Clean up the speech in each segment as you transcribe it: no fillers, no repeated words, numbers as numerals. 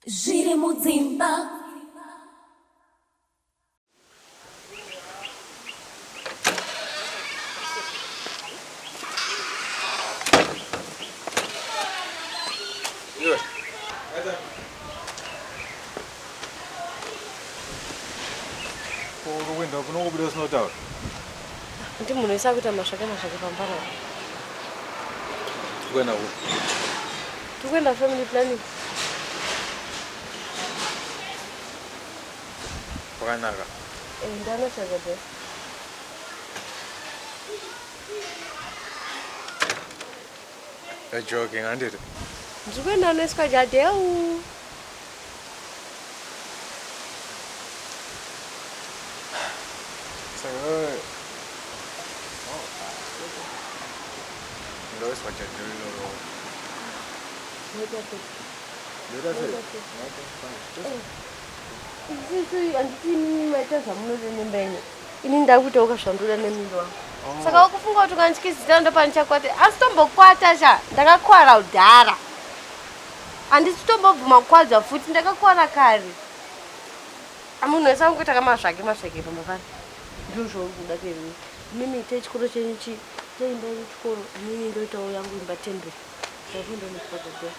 Zviri mudzimba. Kuenda kunongobuda usina kutaura. Ndi munhu wese akuita masvake masvake pambara. Kuenda ku. Tikuenda family planning. Kwakanaka. Eh, ndanotsvaga best. You're joking, handiti? Ndiri kuenda unoiswa jadheu. Saka wewe oh, ndoiswa jadheu iroro. Ndoita sei? Ndoita sei? Ndoita sei? Okay, fine. Just Isusu handiti inini maita zvamunoda nemba yenyu. Ini ndakuitawo zvandoda nemuviri wangu. Saka ukufunga kuti ukandityisidzira ndopanichakwata. Asi tombokwata sha. Ndakakwara kudhara. Handisi tombobvuma kukwadzwa futi ndakakwara kare. Munhu wese angoita kamasvake masvake pamba pano. Ndizvo zvauri kuda kuita. Mimi itai chikoro chenyu chi itai imba yenyu chikoro. Inini ndoitawo yangu imba temberi. Ndakunda nekukwadzwa.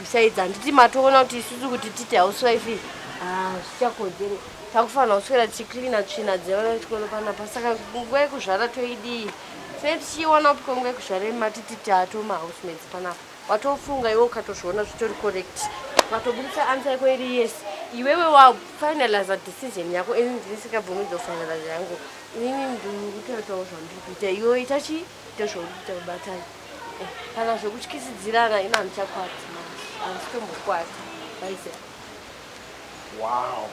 Besides handiti matoona kuti isusu kuti tite housewife ah, zvichakodzere takufanira kuswera tichicleana tsvina dzevana vechikoro panapa saka nguva yekuzvara toidii tinee tichiiwana kupiko nguva yekuzvara matiti tato mahousemates panapa watofunga iwe ukatozviona zvitori correct ukatobudisa answer yako iri yes iwewe wafinaliza decision yako ini ndinisingabvumidzo kufinaliza yangu inini ndikutoitawo zvandiri kuita iwe ita chii ita zvauri kuita kubatana. Eh, kana zvekutyisidzirana ino handichakwati manje handitombokwati vaiziva. Wow.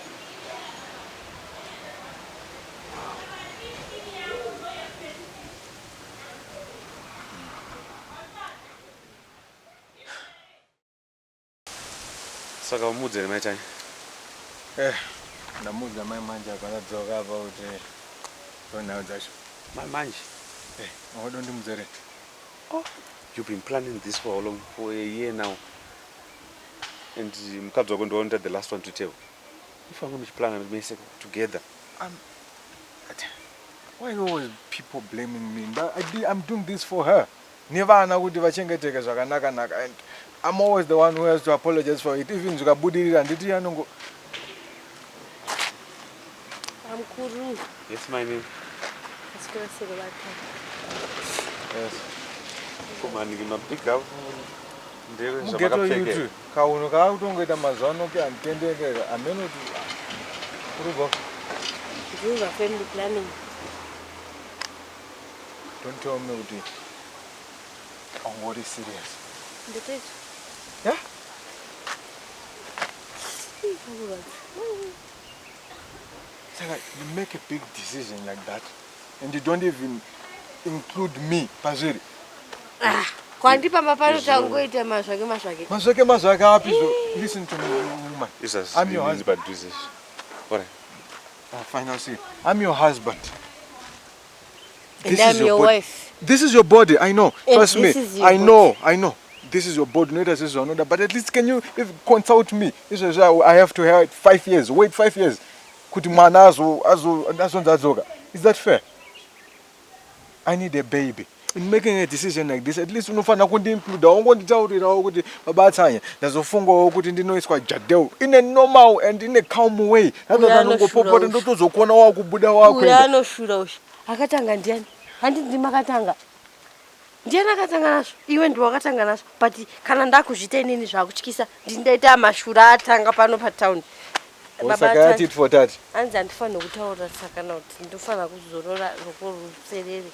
Saka umuudze here mai Tanya? Eh, ndamuudza mai manje apa ndadzoka apa kuti ndonhau dzacho. Mai manje? Eh, wada undimuudze here? Oh, you've been planning this for how long? For a year now. And mukadzi wako ndiwe the last one to tell. Mufanira muchiplana mese together. Why always people blaming me? I'm doing this for her. Nevana kuti vachengeteke zvakanaka naka and I'm always the one who has to apologize for it. Even zvikabudirira handiti anongo Amkuru. Yes, my name. Asikira seko batha. Yes. Komani mabig up ndewe Mugeto zvamakapfeka. yutu kaunhu kaakutongoita mazuva ano ke handitendeke hameno kuti kurubva Ndinza family planning. Don't tell me kuti ungori serious. Ndetezvo. Yeah? Saka you make a big decision like that and you don't even include me pazviri. Ah, kwandi pamba pano tangoita mazvake mazvake. Mazvake mazvake api zvo? Listen to me woman. I'm your husband. Padhuze. Alright. Ah, fine, I'll see. I'm your husband. And I'm your wife. This is your body, I know. And Trust me. this is your I body. know, I know. This is your body, not as zvanoda. But at least can you if consult me? This is I have to have 5 years. Wait 5 years. Kuti mwana azo azo azonzi adzoka. Is that fair? I need a baby. In making a decision like this, at least unofanira kundiincluda, wongonditaurirawo kuti, "Baba Atsanya, ndazofungawo kuti ndinoiswa Jadel," in a normal and in a calm way, rather Uyo than anoshura ungopopota uyu. Ndotozokuona wakubuda Uyo wakuenda. Anoshura uyu. Akatanga ndiani? Handiti ndimakatanga? Ndiani akatanga nazvo? Iwe ndiwe wakatanga nazvo, but kana ndakuzviita inini zvakutyisa. Ndindaita mashura atanga pano pataundi. Saka yatit for tat. Hanzi handifaniri kutaura, saka na kuti ndofanira kuzorora roko ruserere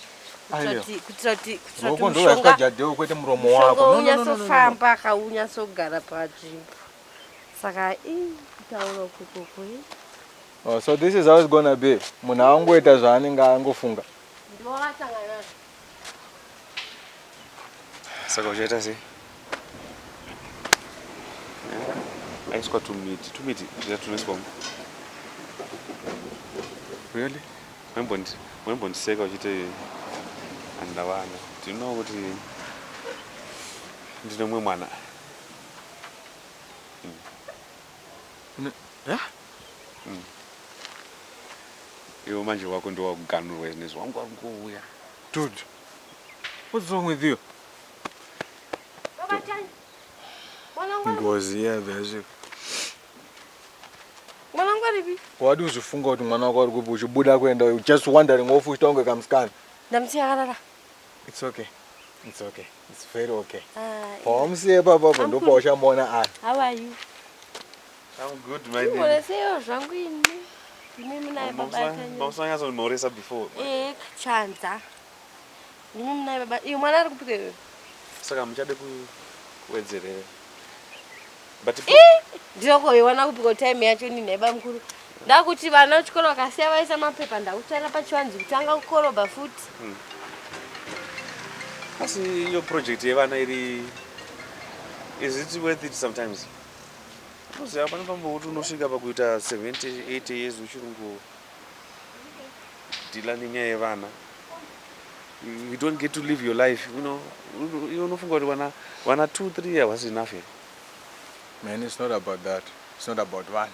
Aiwa. kuitira kuti Roko ndorwaiswa mushonga Jadel, kwete muromo mushonga wako. No, no, no, no, no, no. unyatsofamba, kaunyatsogara panzvimbo. Saka i kutaura ukokoko. Oh, so this is how it's gonna be. Munhu angoita zvaanenge angofunga. Ndiwe wakatanga nazvo. Saka uchaita sei? Eh? Aiswa tumiti tumiti tunoiswa. Really? Waimbondiseka uchiti handina vana. Do you know kuti ndine mumwe mwana? Yeah. Iwe manje wako ndowakuganurwa nezvo, wangu wari kungouya. Dude, what's wrong with you? Baba Tanya, mwanangu Ngozi yabva yasvika. Mwanangu aripi? Wadi uzifunga kuti mwana wako ari kupi, uchibuda kuenda, just wandering off, uchiita kunge kamusikana. Ndamusiya akarara. It's okay, it's okay, it's very okay. Ah, Pawamusiye papapo ndopauchamuona ari. How are you? I'm good, my. Imboreseiwo zvangu ini. Ndimi munaye baba Tanya. Mausanyatsonoresa before. Ee, chanza. Ndimi munaye baba. Iyo mwana ari kupika iwe. Saka muchade kuwedzerera, but Ndinokoiwana kupika time yacho ni nheba mukuru. Ndakuti vana vechikoro vakasiya vaisa mapepa, ndakutsvaira pachivanze, kutanga kukorobha futi. Asi iyo project yevana iri, is it worth it sometimes? Unoziva pane pambokuti unosvika pakuita 70 80 years uchiri kungodeala nenyaya yevana. You don't get to live your life. Iwe unofunga kuti vana 2 3 was enough here. Man, it's not about that. It's not about one.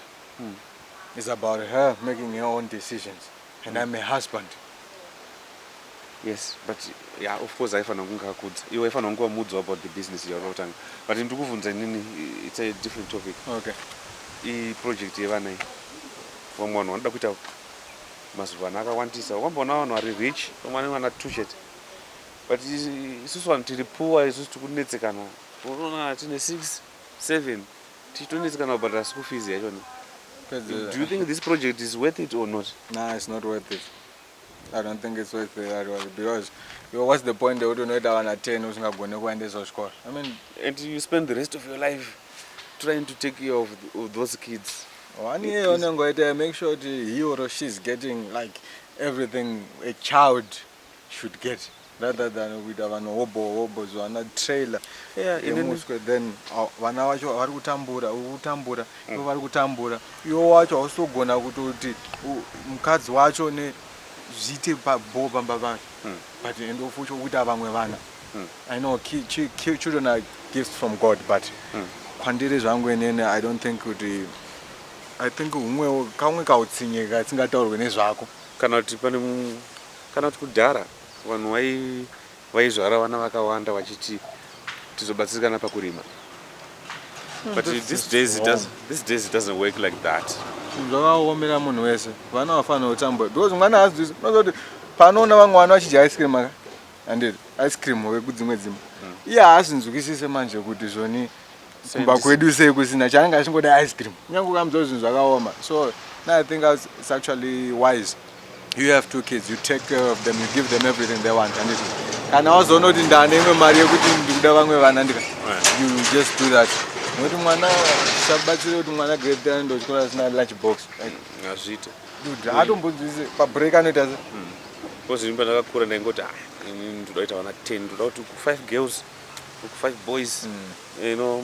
It's about her making her own decisions, and I'm a husband. Yes, but yeah, of course aifanira kunge akudza. Iwe aifanira kunge wamuudzawo about the business yauri kutanga, but ndikubvunza inini, it's a different topic. Okay. Iproject yevana iyi, vamwe vanhu vanoda kuita mazuva ana akawandisa. Wamboona vanhu vari rich, vamwe vane vana two chete, but isusu vanhu tiri poor, isusu tiri kunetsekana. Unoona tine six seven, tichitonetsekana kubhadhara school fees yachona. Do you think this project is worth it or not? Nah, it's not worth it. I don't think it's worth it at all, because yo, what's the point yekuti unoita vana 10 usingagoni kuvaendesa kuchikoro? I mean, And you spend the rest of your life trying to take care of those kids. One year unenge waita make sure kuti he or she is getting like everything a child should get, rather than kuita vanhu hobo hobo, zvana trailer yemuswe. Then vana vacho vari kutambura, uri kutambura, ivo vari kutambura. Iwo wacho hausitogona kutoti mukadzi wacho ne zviite pabo pamba pacho, but endofucho kuita vamwe vana. I know children are gifts from God, but kwandiri zvangu inini, I don't think kuti, I think humwewo kamwe kautsinye kasingataurwe nezvako. Kana kuti pane kana kuti kudhara vanhu vaizvara vana vakawanda vachiti tizobatsirikana pakurima, but these days it doesn't work like that. Zvakaomera munhu wese. Vana vafanira kutambura because mwana haazvisi. Unoziva kuti panoona vamwe vana vachidya ice cream aka, handiti ice cream wekudzimwe dzimwe, iye haazvinzwisise manje kuti zvoni kumba kwedu sei kusina chaanenge achingoda ice cream, kunyange ukamudza zvinhu zvakaoma. So now I think it's actually wise. You have two kids, you take care of them, you give them everything they want. Handiti kana wazoona kuti ndane imwe mari yekuti ndikuda vamwe vana, ndika you just do that, nokuti mwana sabatsire kuti mwana grade 3 anoenda kuchikoro asina lunch box. Like, Hazviite. Dude, haatombonzwisi pabreak anoita se Because ini pandakakura ndaingoti, ah, ini ndoda kuita vana 10, ndoda kuti uku five girls, uku five boys,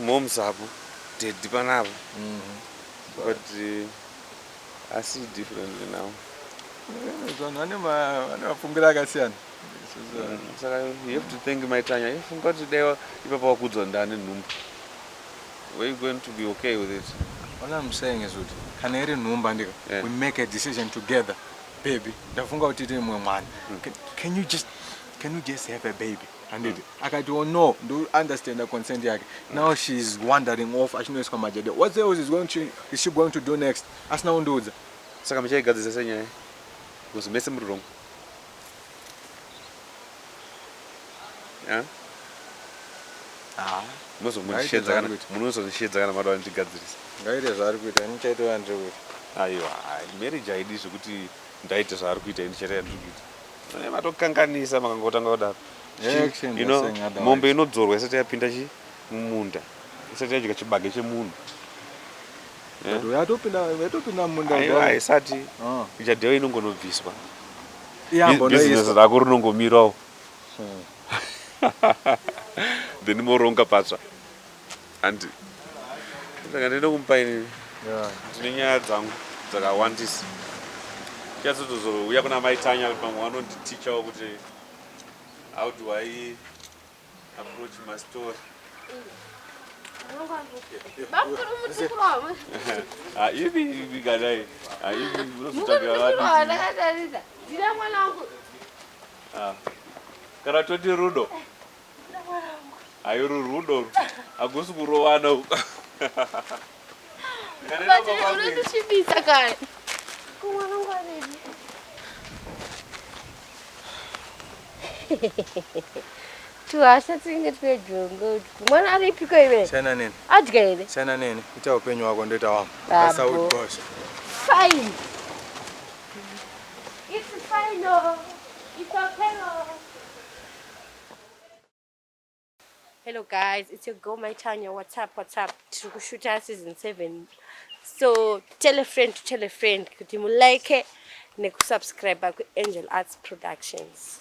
moms apo, daddy panapa. But I see differently now. Vanhu vane mafungiro akasiyana. Saka you have to think, maitanya ifunga kuti dai ipapo wakudzwa ndane nhumbu, were you going to be okay with it? All I'm saying is kuti kana iri nhumba, ndika we make a decision together. "Baby, ndafunga kuti tine mumwe mwana." Can you just Can you just have a baby? Handiti akati, oh no, ndo understand consent yake. Now she's wandering off achinoiswa majede. What else is she going to do next asina kundiudza? Saka muchaigadzirisa senyaya, because mese muri wrong. Yeah? Ah. Munozondishedza kana Ngaite zvaari kuita. Munozondishedza kana mada vandigadzirisa. Ngaite zvaari kuita, nichaita yandiri kuita. Aiwa, marriage haidi zvekuti ndaite zvaari kuita, ini ndichaita yandiri kuita. Matokanganisa makangotanga kudaro. Action, saying otherwise. Mombe inodzorwa isati yapinda chi mumunda, isati yadya chibage chemunhu. But yatopinda mumunda. Aiwa, haisati. Ah. Ichadhewa inongonobviswa. Iyambonoiswa. Bhizinesi rako rinongomirawo, then moronga patsva, handi? Saka ndinoda kumupa ini. Ndine nyaya dzangu dzakawandisa. Chatsotozouya kuna Maitanya kuti pamwe vanonditichawo kuti how do I approach my story. Bamukuru, mutukuru wavo. Ah, ivi kadai. Ah, ivi munozotangira Mukuru vadiki. wandakatarisa ndina mwana wangu. Ah. Kana toti rudo, hairi rudo, hakusi kurovana uku. But unondisvibisa kare. Ko mwana wangu aredi? Tuhasha tinenge twejongo. Mwana aripiko iwe? Siyana neni. Adya here? Siyana neni, ita upenyu wako, ndoita wangu. That's how Abo. it goes. Fine, it's fine, oh. It's okay, oh. Hello guys, it's your girl Maitanya. What's up? What's up? Tiri kushuta season 7. So tell a friend to tell a friend kuti mulike nekusubscribe ku Angel Arts Productions.